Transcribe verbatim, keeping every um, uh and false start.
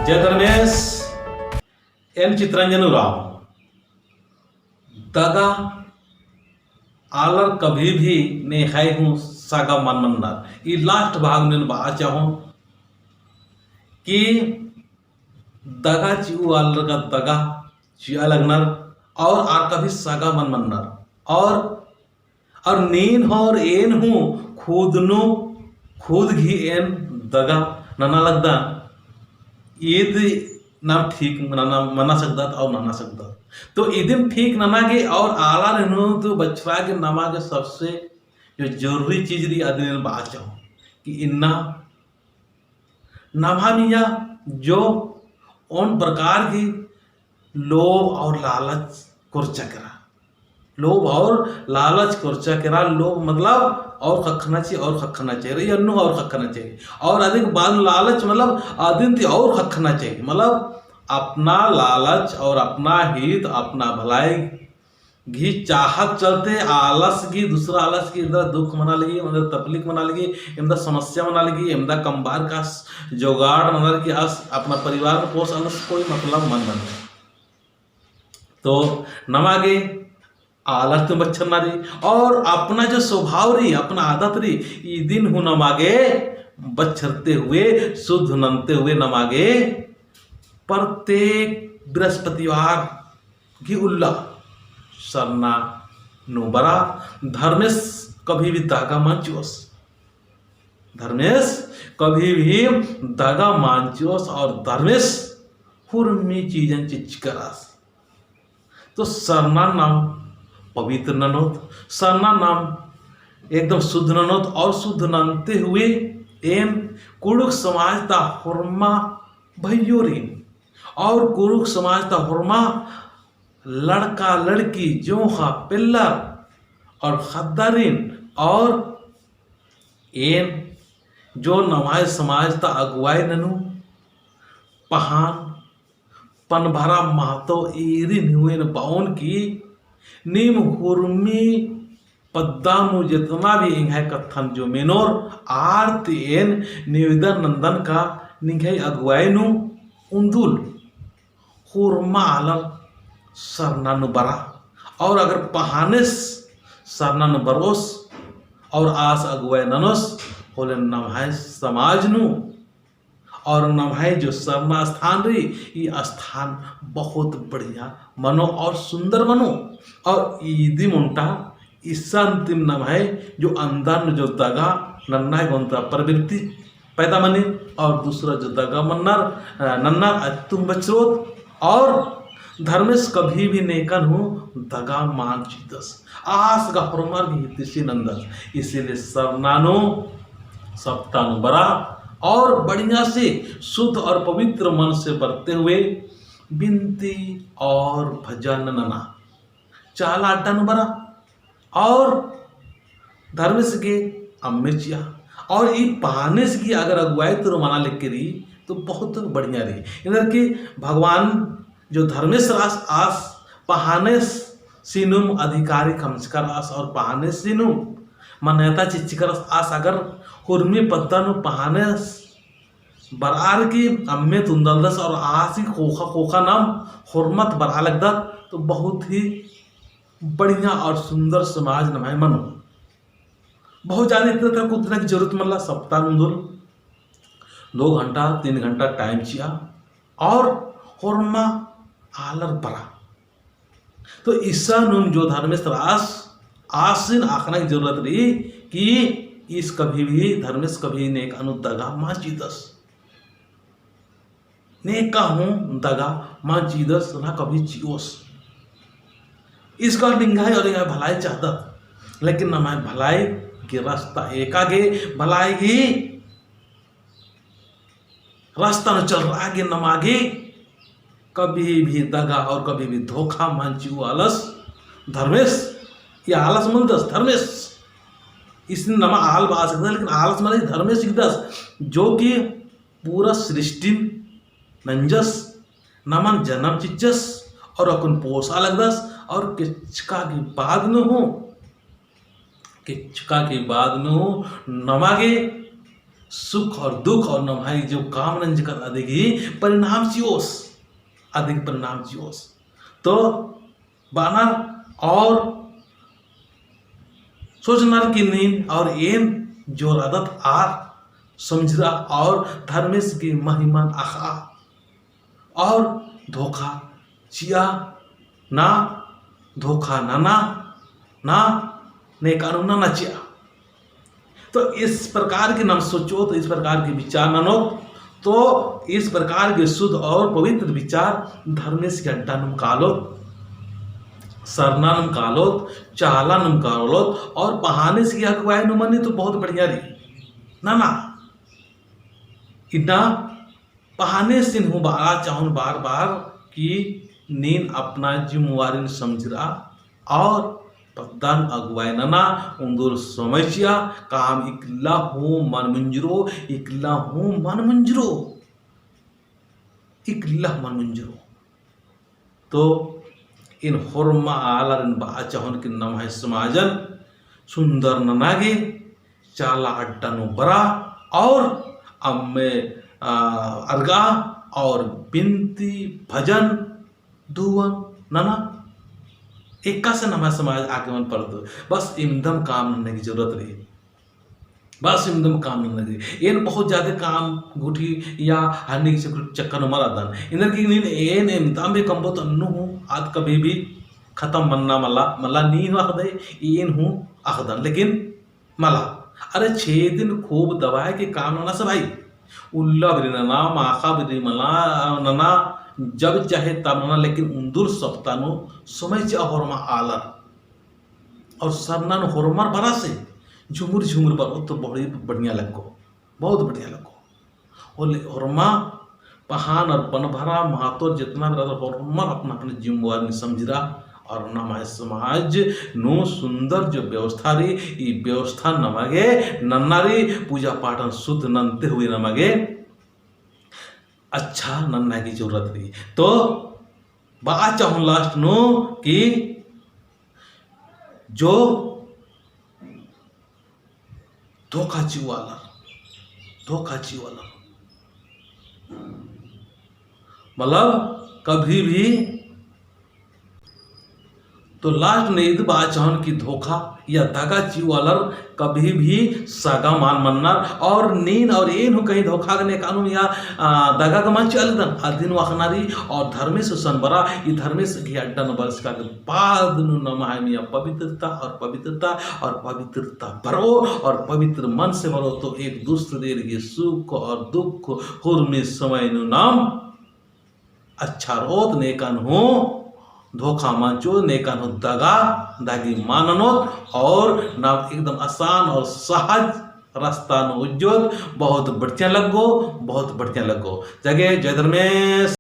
जय धर्मेस, एन चित्रंजन उराँव। दगा आलर कभी भी नेख़य हूँ सगा मल मन्नर। ई last भाग नू एन बआ चाहोन कि दगा चिऊ आलर गा दगा चिआ लगनर और आर कभी सगा मल मन्नर। और, और नीन और एन हूँ खुद नू, खुद गही एन दगा नना लगदन। ईद नाम ठीक नना, मना सकदत और नना सकदत। तो इदिन ठीक नना गे और आलर नू तो बछरा गे नमा गे सबसे जो जरूरी चीज रई अदिन एन बआ चाहोन कि इन्ना नम्है मइय्याँ जो ओन प्रकार की लोभ और लालच कोरचा केरा। लोभ और लालच कोरचा केरा। लोभ मतलब और ख़क्खना चाही, और ख़क्खना चाही। रई अन्नु और ख़क्खना चाही। और अदिक बाद लालच मतलब अदिन ती और ख़क्खना चाही। मतलब अपना लालच और अपना हित, अपना भलाई गही चाहत चलते आलस गही, दूसरा आलस गही एवंदा दुख मना लगी, एवंदा तकलीफ मना लगी, एवंदा समस्या मना लगी, एवंदा कमबार का जोगाड़ ननर की आस अपना परिवार नू पोस आलस कोई मतलब मल ननर। तो नमा गे आलर ती बछरना रई और अपना जो स्वभाव रई, अपना आदत रई, इदिन हूँ नमा गे बछरते हुए, शुद्ध नन्ते हुए नमा गे प्रत्येक बृहस्पतिवार गही उल्ला सरना नू बरा। धर्मेस कभी भी दगा मल चिओस। धर्मेस कभी भी दगा मल चिओस और धर्मेस हुरमी चीजन चिच्चका रअस। तो सरना नाम पवित्र ननोत, सरना नाम एकदम शुद्ध ननोत और शुद्ध नन्ते हुए एन कुँड़ुख़ समाज ता होरमा भइयोरिन और कुँड़ुख़ समाज ता होरमा लड़का लड़की जोंख़ा पेल्लर और ख़द्दारिन और एन जो नम्है समाज ता अगुवाई ननू पहान पनभरा महतो ईरिन हूँ एन बओन कि नीम हुरमी पद्दा नू जेतना भी एंग्है कत्थन जो मेनोर आर ती एन निवेदन नन्दन का निंग्है अगुवाई नू उन्दुल होरमा आलर सरना नू बरा। और अगर पहानेस सरना नू बरओस और आस अगुवाई ननोस होले नम्है समाज नू और नम्है जो सरना स्थान रई, ई स्थान बहुत बढ़िया मनो और सुंदर मनो। और इदिम ओन्टा इसन तिम नम्है जो अंदर नू जो दगा नन्ना गे ओन्टा प्रवृत्ति पैदा मनी और दूसरा जो दगा मन्नर, अ, नन्नर अत्तुम बछरोत। और धर्मेस कभी भी नेकन हूँ दगा मल चिदस। आस गा होरमर गही हितैषी नन्दस। इसीलिए सरना नू सप्ताह नू बरा और बढ़िया से शुद्ध और पवित्र मन से बरते हुए बिनती और भजन नना। चाला अड्डा नू बरा और धर्मेस गे अम्मे चिआ। और ई पहानेस गही अगर अगुवाई तुरु मना लगी रई तो बहुत बढ़िया रई। एन्देरगे भगवान जो धर्मेस रअस आस पहानेसिनुम अधिकारी खमचका रअस और पहानेसिनुम मान्यता चिच्चका रअस। आस अगर हुरमी पद्दा नू पहानेस बरअर की अम्मे तुन्दलदस और आस ही ख़ोख़ा ख़ोख़ा नाम होरमत बरआ लगदत तो बहुत ही बढ़िया और सुंदर समाज नम्है मनो। बहुत ज्यादा इतना तक उतना की जरूरत मल्ला, सप्ताह नू उन्दुल दो घंटा, तीन घंटा time चिआ और होरमा आलर बरा। तो इसानुम जो धर्मेस रअस, आसिन अख़ना की जरूरत रई कि इस कभी भी धर्मेस कभी नेका नू दगा मल चिदस। नेका हूँ दगा मल चिदस ना कभी चिओस। इसका निंग्है और एंग्है भलाई चाहदत, लेकिन नम्है भलाई गही रस्ता एका गे, भलाई गही रस्ता नू चलरआ गे नमा गे कभी भी दगा और कभी भी धोखा मल चिऊ आलस धर्मेस, या आलस मलदस धर्मेस। इसन नमा आल बआ सकदस, लेकिन आलस मल धर्मेस हिकदस, जो कि पूरा सृष्टिन नंजस, नमन जनम चिच्चस और अक्कुन पोसा लगदस और केचका की बाद नू हूँ, केचका की बाद नू हूँ नमा गे सुख और दुख और नम्है जो काम नंजकत अदिगी परिणाम चिओस, अदिगी परिणाम चिओस। तो बअनर और सोचनर कि नीन और एन जोर अदत आर समझरआ और धर्मेस गही महिमन अख़आ और धोखा चिआ ना, धोखा नना ना, नेकानु नना चिआ। तो इस प्रकार की नाम सोचोत, इस प्रकार की विचार ननोत, तो इस प्रकार के शुद्ध और पवित्र विचार धर्मेस गही अड्डा नुम कालोत, सरना नुम कालोत, चाला नुम कालोत और पहानेस गही अगुवाई नुम मनी तो बहुत बढ़िया रई। ना, ना। इन्ना पहानेसिन हूँ बआ चाहोन बार बार कि नीन अपना जिम्मेवारिन समझरआ और पद्दन अगुवाई नना। उन्दुल समय चिआ, काम इकला हूँ मल मुंजरो, इकला हूँ मल मुंजरो, इकला मल मुंजरो। तो एन होरमा आलर एन बआ चाहोन कि नम्है समाजन सुन्दर नना गे चाला अड्डा नू बरआ और अम्मे, आ, अरगआ और बिनती भजन दुवन नना। एकासे नम्है समाज आगे मल परदो। बस इमदम काम नन्ना गे जरूरत रई। बस इमदम काम नन्ना गे। एन बहुत ज्यादा काम गुट्ठी या हन्नी के चक्कर, चक्कर नू मल रअदन। एन्देरगे नीन एन इमदम भी कमबओत अन्नु हूँ आद कभी भी खतम मन्ना मला, मला नीन अख़दय, एन हूँ अख़दन, लेकिन मला। अरे छेदिन खूब दबाय के काम नना से भाई। उल्ला बिरी नना, माखा बिरी मला, नना, जब चाहे तब नना, लेकिन उन्दुल सप्ताह नू समय चिआ होरमा आलर। और सरना नू होरमर बरआ से झुमुर झुमुर बरओत तो बहुत बढ़िया लग्गो, बहुत बढ़िया लग्गो। होले होरमा पहान और बनभरा महतोर जितना भी रअदर होरमर अपना अपना जिम्मेवारी समझरआ और नम्है समाज नू सुन्दर जो व्यवस्था रई, ई व्यवस्था नमा गे नन्ना रई, पूजा पाठन शुद्ध नन्ते हुए नमा गे अच्छा नन्ना गे जरूरत रई। तो बआ चाहोन last नू कि जो धोखा चिऊ आलर, धोखा चिऊ आलर, मतलब कभी भी तो last नू ईद बआ चाहोन कि धोखा या दगा चिऊ आलर कभी भी सगा मल मन्नर। और नीन और एन हूँ कहीं धोखा गने कानून या, आ, दगा गा मल चिआ लगदन, अदिन अख़ना रई। और धर्मेस गुसन बरआ, ई धर्मेस गही अड्डा नू बरचका के बाद नू नम्है मइय्याँ पवित्रता और पवित्रता और पवित्रता बरओ और पवित्र मन से बरओ तो एक दूसरेर गही सुख और दुख होरमा समय नू नाम अच्छा रओत। नेकन हूँ धोखा मल चिओत, नेकन हूँ दगा दगी मल ननोत और नाम एकदम आसान और सहज रस्ता नू उज्जोत। बहुत बढ़िया लग्गो, बहुत बढ़िया लग्गो। जगे जय धर्मेस।